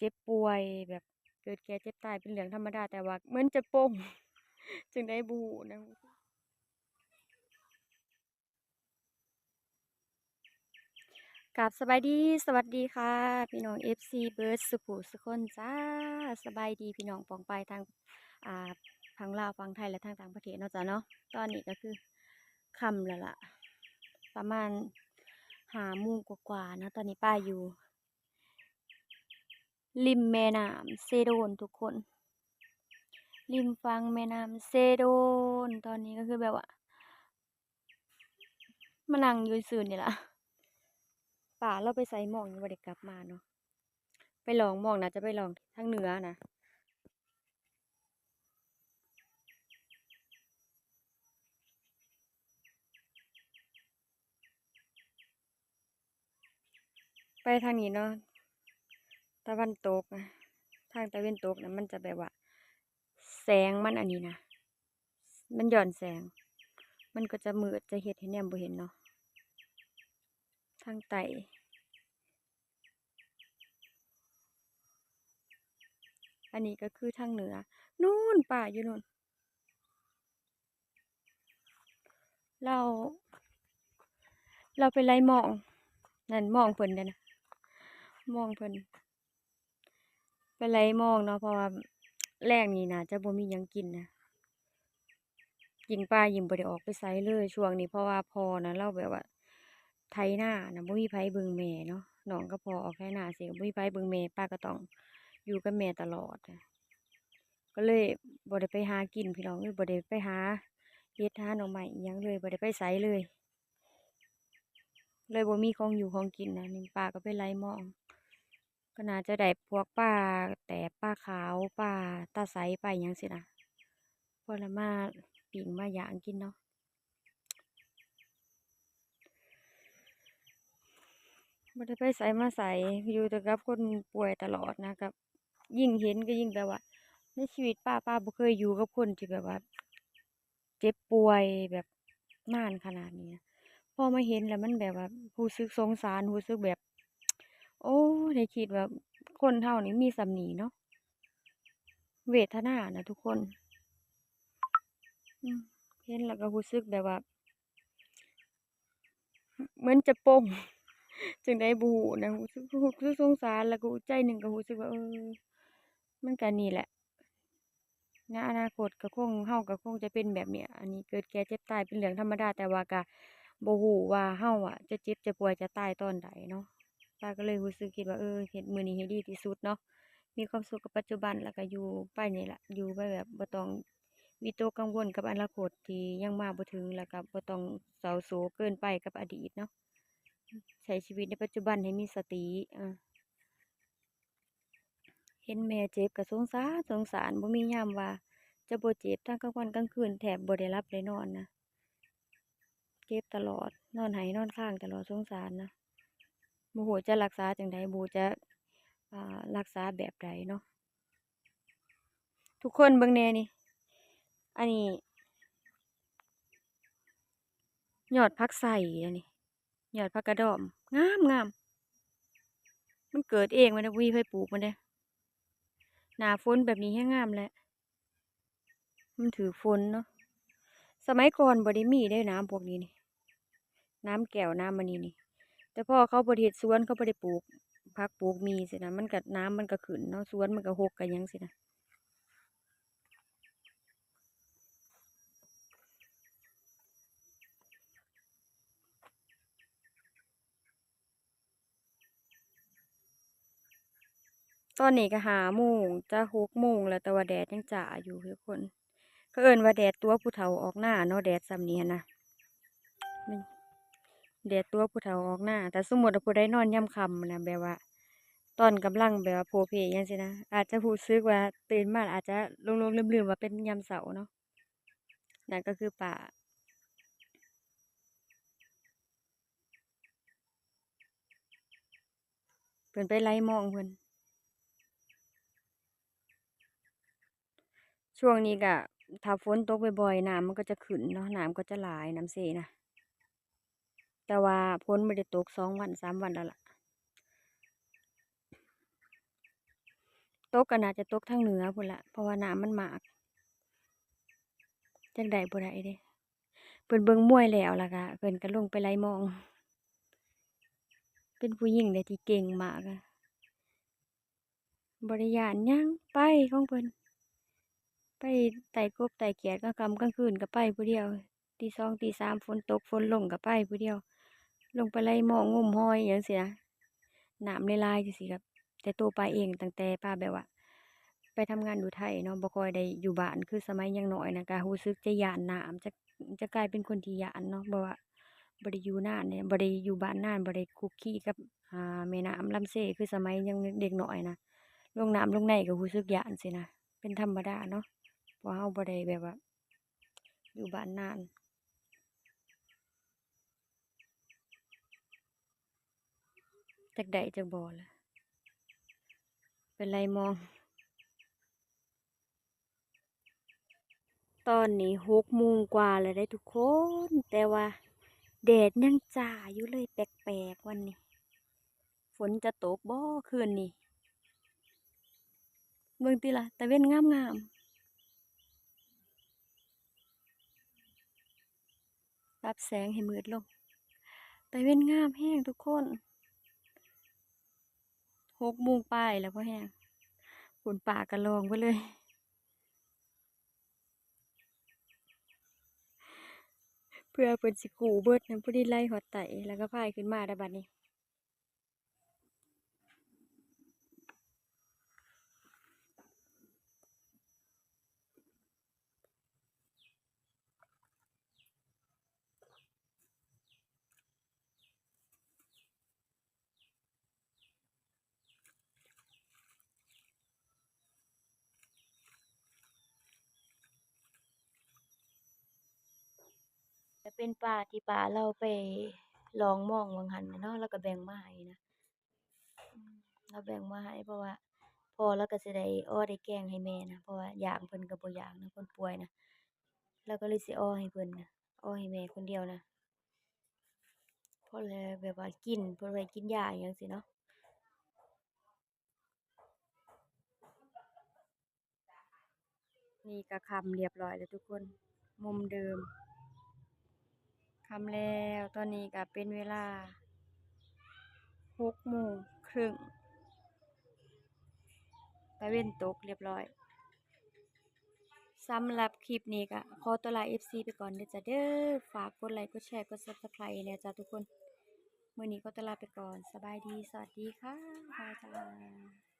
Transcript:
ເຈັບປ່ວຍ ແບບເກີດແກ່ເຈັບຕາຍເປັນເລື່ອງທຳມະດາ ແຕ່ວ່າເໝືອນຈະປົງ ຈັ່ງໃດບໍ່ຮູ້ນະ. ກາບສະບາຍດີ ສະຫວັດດີຄ່ະ ພີ່ນ້ອງເອັຟຊີເບິດສູ່ຜູ້ສູ່ຄົນຈ້າ. ສະບາຍດີພີ່ນ້ອງປ້ອງປາຍທາງ ອ່າ ຝັ່ງລາວ ຝັ່ງໄທ ແລະ ທາງຕ່າງປະເທດເນາະຈ້າເນາະ. ຕອນນີ້ກໍຄືຄ່ຳແລ້ວລະ ປະມານຫ້າໂມງກວ່າໆນະ. ຕອນນີ້ປ້າຢູ່ລິມແມ່ນ້ຳເຊໂດນທຸກຄົນ ລິມຝັ່ງແມ່ນ້ຳເຊໂດນ. ຕອນນີ້ກໍຄືແບບວ່າ ມານັ່ງຢູ່ຊື່ນີ້ລະ. ປ້າລາວໄປໃສໝ້ອງ ຍັງບໍ່ໄດ້ກັບມາເນາະ. ໄປລ່ອງໝ້ອງ ໜ້າຈະໄປລ່ອງທາງເໜືອນະ. ໄປທາງນີ້ເນາະ ຕາເວັນຕົກນະ ທາງຕາເວັນຕົກນະ ມັນຈະແບບວ່າແສງມັນອັນນີ້ນະ ມັນຍ້ອນແສງ ມັນກໍຈະມືດ ຈະເຮັດໃຫ້ແນມບໍ່ເຫັນເນາະ. ທາງໃຕ້ ອັນນີ້ກໍຄືທາງເໜືອ ນູ້ນປ້າຢູ່ນູ້ນ. ລາວ ລາວໄປໄລ່ມອງ ນັ້ນມອງເພິ່ນເດ້ນະ ມອງເພິ່ນໄປໄລ່ມອງເນາະ ເພາະວ່າແລງນີ້ໜ້າຈະບໍ່ມີຫຍັງກິນນະ ຍິງປາຍິງບໍ່ໄດ້ອອກໄປໃສເລີຍຊ່ວງນີ້ ເພາະວ່າພໍ່ນະ ລາວແບບວ່າໄຖນານະ ບໍ່ມີໃຜເບິ່ງແມ່ເນາະ ນ້ອງກັບພໍ່ອອກໄຖນາເສຍ ບໍ່ມີໃຜເບິ່ງແມ່ ປາກໍຕ້ອງຢູ່ກັບແມ່ຕະຫຼອດ ກໍເລີຍບໍ່ໄດ້ໄປຫາກິນພີ່ນ້ອງເອີຍ ບໍ່ໄດ້ໄປຫາເຫັດຫາໜໍ່ໄມ້ອີ່ຫຍັງເລີຍ ບໍ່ໄດ້ໄປໃສເລີຍ ເລີຍບໍ່ມີຂອງຢູ່ຂອງກິນນະ. ນີ້ປາກໍໄປໄລ່ມອງ ກໍໜ້າຈະໄດ້ພວກປາແຕບ ປາຂາວ ປາຕາໄຊ ປາຫຍັງຊີ້ນະ ພໍລະມາປີ້ງມາຍ່າງກິນເນາະ. ບໍ່ໄດ້ໄປໃສມາໃສ ຢູ່ແຕ່ກັບຄົນປ່ວຍຕະຫຼອດນະ ກໍຍິ່ງເຫັນກໍຍິ່ງແບບວ່າ ໃນຊີວິດປາ ປາບໍ່ເຄີຍຢູ່ກັບຄົນທີ່ແບບວ່າເຈັບປ່ວຍແບບນານຂະໜາດນີ້ນະ ພໍມາເຫັນແລ້ວມັນແບບວ່າຮູ້ສຶກສົງສານ ຮູ້ສຶກແບບ ໂອ້ ໄດ້ຄິດວ່າຄົນເຮົານີ້ມີສ່ຳນີ້ເນາະ ເວທະນານະທຸກຄົນ ອືມ ເຫັນແລ້ວກໍຮູ້ສຶກແບບວ່າ ເໝືອນຈະປົງ ຈັ່ງໃດບໍ່ຮູ້ນະ ຮູ້ສຶກ ຮູ້ສຶກສົງສານ ແລ້ວກໍອີກໃຈໜຶ່ງກໍຮູ້ສຶກວ່າ ເອີ ມັນກໍນີ້ແຫຼະ ໃນອະນາຄົດກໍຄົງ ເຮົາກໍຄົງຈະເປັນແບບນີ້ ອັນນີ້ເກີດແກ່ເຈັບຕາຍເປັນເລື່ອງທຳມະດາ ແຕ່ວ່າກໍບໍ່ຮູ້ວ່າເຮົາອະຈະເຈັບຈະປ່ວຍຈະຕາຍຕອນໃດເນາະ. ປາກໍເລີຍຮູ້ສຶກຄິດວ່າ ເອີ ເຮັດມື້ນີ້ໃຫ້ດີທີ່ສຸດເນາະ ມີຄວາມສຸກກັບປັດຈຸບັນ ແລ້ວກໍຢູ່ໄປນີ້ລະ ຢູ່ໄປແບບບໍ່ຕ້ອງວິຕົກກັງວົນກັບອະນາຄົດທີ່ຍັງມາບໍ່ເຖິງ ແລ້ວກໍບໍ່ຕ້ອງເສົ້າໂສກເກີນໄປກັບອະດີດເນາະ ໃຊ້ຊີວິດໃນປັດຈຸບັນໃຫ້ມີສະຕິ ອາ ເຫັນແມ່ເຈັບກໍສົງສານ ສົງສານ ບໍ່ມີຍາມວ່າຈະບໍ່ເຈັບ ທັງກາງວັນກາງຄືນແທບບໍ່ໄດ້ຫຼັບໄດ້ນອນນະ ເຈັບຕະຫຼອດ ນອນໄຫ້ນອນຄາງຕະຫຼອດ ສົງສານນະ ບໍ່ຮູ້ຈະລັກສາຈັ່ງໃດ ບໍ່ຮູ້ຈະ ອ່າ ລັກສາແບບໃດເນາະ. ທຸກຄົນເບິ່ງແດ່ນີ້ ອັນນີ້ຍອດຜັກໄຊ ອັນນີ້ຍອດຜັກກະດອມ ງາມໆ ມັນເກີດເອງ ມັນບໍ່ມີໃຜປູກມັນເດ້ ໜ້າຝົນແບບນີ້ແຮງງາມແຫຼະ ມັນຖືກຝົນເນາະ. ສະໄໝກ່ອນບໍ່ໄດ້ມີເດ້ ໜາມພວກນີ້ນີ້ ໜາມແກ້ວ ໜາມອັນນີ້ນີ້ ແຕ່ພໍເຂົາບໍ່ໄດ້ເຮັດສວນ ເຂົາບໍ່ໄດ້ປູກຜັກປູກໝີ່ຊີ້ນະ ມັນກໍ ໜາມມັນກໍຂຶ້ນເນາະ ສວນມັນກໍຮົກກໍຫຍັງຊີ້ນະ. ຕອນນີ້ກໍຫ້າໂມງ ຈະຫົກໂມງແລ້ວ ແຕ່ວ່າແດດຍັງຈ້າຢູ່ທຸກຄົນ ເຂົາເອີ້ນວ່າແດດຕົວະຜູ້ເຖົ້າອອກນາເນາະ ແດດສ່ຳນີ້ຫັ້ນນະ ແດດຕົວະຜູ້ເຖົ້າອອກນາ. ຖ້າສົມມຸດວ່າຜູ້ໃດນອນຍາມຄ່ຳນະ ແບບວ່າຕອນກຳລັງແບບວ່າໂພເພຫຍັງຊີ້ນະ ອາດຈະຮູ້ສຶກວ່າຕື່ນມາອາດຈະຫຼົງໆລືມໆວ່າເປັນຍາມເຊົ້າເນາະ. ນັ້ນກໍຄືປ້າ ເພິ່ນໄປໄລ່ມອງເພິ່ນ. ຊ່ວງນີ້ກະຖ້າຝົນຕົກບ່ອຍໆ ນ້ຳມັນກໍຈະຂຶ້ນເນາະ ນ້ຳກໍຈະຫຼາຍ ນ້ຳເຊນະ ແຕ່ວ່າຝົນບໍ່ໄດ້ຕົກສອງວັນສາມວັນແລ້ວລະ. ຕົກກໍໜ້າຈະຕົກທາງເໜືອພຸ້ນລະ ເພາະວ່ານ້ຳມັນມາກ ຈັກໄດ້ບໍ່ໄດ້ເດ້. ເພິ່ນເບິ່ງມວຍແລ້ວ ແລ້ວກະເພິ່ນກໍລົງໄປໄລ່ມອງ. ເປັນຜູ້ຍິງເດ້ທີ່ເກັ່ງມາກ ບໍ່ໄດ້ຢ້ານຫຍັງ ໄປຂອງເພິ່ນ ໄປໄຕ່ກົບໄຕ່ຂຽດ ກາງຄ່ຳກາງຄືນກໍໄປຜູ້ດຽວ ຕີສອງຕີສາມ ຝົນຕົກຝົນລົງກໍໄປຜູ້ດຽວ ລົງໄປໄລ່ມອງງຸມຫອຍຫຍັງຊີ້ນະ. ນ້ຳຫຼາຍໆ ຈັ່ງຊີ້ ກໍແຕ່ໂຕໄປເອງ ຕັ້ງແຕ່ປ້າແບບວ່າໄປທຳງານຢູ່ໄທເນາະ ບໍ່ຄ່ອຍໄດ້ຢູ່ບ້ານ ຄືສະໄໝຍັງນ້ອຍນະ ກໍຮູ້ສຶກຈະຢ້ານນ້ຳ ຈະ ຈະກາຍເປັນຄົນທີ່ຢ້ານເນາະ ເພາະວ່າບໍ່ໄດ້ຢູ່ນານເດ້ ບໍ່ໄດ້ຢູ່ບ້ານນານ ບໍ່ໄດ້ຄຸກຄີກັບ ອ່າ ແມ່ນ້ຳລຳເຊ ຄືສະໄໝຍັງເດັກນ້ອຍນະ ລົງນ້ຳລົງໃນກໍຮູ້ສຶກຢ້ານຊີ້ນະ ເປັນທຳມະດາເນາະ ເພາະເຮົາບໍ່ໄດ້ແບບວ່າຢູ່ບ້ານນານ. ຈັກໄດ້ຈັກບໍ່ລະ ໄປໄລ່ມອງ. ຕອນນີ້ຫົກໂມງກວ່າແລ້ວເດ້ທຸກຄົນ ແຕ່ວ່າແດດຍັງຈ້າຢູ່ເລີຍ ແປກໆ ວັນນີ້ ຝົນຈະຕົກບໍ່ຄືນນີ້? ເບິ່ງຕິລະ ຕາເວັນງາມໆ. ປັບແສງໃຫ້ມືດລົງ. ຕາເວັນງາມແຮງທຸກຄົນ. ຫົກໂມງປາຍແລ້ວພໍແຮງ. ພຸ້ນ ຟ້າກະລອງເບິດເລີຍ. ເພື່ອເພິ່ນຊິກູ້ເບິດນະ, ພໍດີໄລ່ຮອດໃຕ້ ແລ້ວກໍພາຍຂຶ້ນມາໄດ້ບັດນີ້. ຈະເປັນປາທີ່ປ້າລາວໄປລອງມອງວ່າງຫັ້ນນະເນາະ, ລາວກໍແບ່ງມາໃຫ້ນະ. ອືມ ລາວແບ່ງມາໃຫ້ ເພາະວ່າພໍ່ລາວກໍຊິໄດ້ ອໍ ໄດ້ແກງໃຫ້ແມ່ນະ, ເພາະວ່າຢາກ ເພິ່ນກໍບໍ່ຢາກນະ ຄົນປ່ວຍນະ, ລາວກໍເລີຍຊິ ອໍ ໃຫ້ເພິ່ນນະ, ອໍ ໃຫ້ແມ່ຄົນດຽວນະ, ພໍແລ້ວແບບວ່າກິນ ເພິ່ນໄວ້ກິນຢາອີ່ຫຍັງຊີ້ເນາະ. ນີ້ກໍຄ່ຳລຽບຮ້ອຍແລ້ວທຸກຄົນ, ມຸມເດີມ ຄ່ຳແລ້ວ. ຕອນນີ້ກໍເປັນເວລາຫົກໂມງເຄິ່ງ, ຕາເວັນຕົກລຽບຮ້ອຍ. ສຳລັບຄລິບນີ້ກໍຂໍຕົວລາເອັຟຊີໄປກ່ອນເດີຈ້າເດີ. ຝາກກົດໄລ ກົດແຊ ກົດ Subscribe ແດ່ຈ້າທຸກຄົນ. ມື້ນີ້ຂໍຕົວລາໄປກ່ອນ. ສະບາຍດີ, ສະຫວັດດີຄ່ະ. ບາຍບາຍ.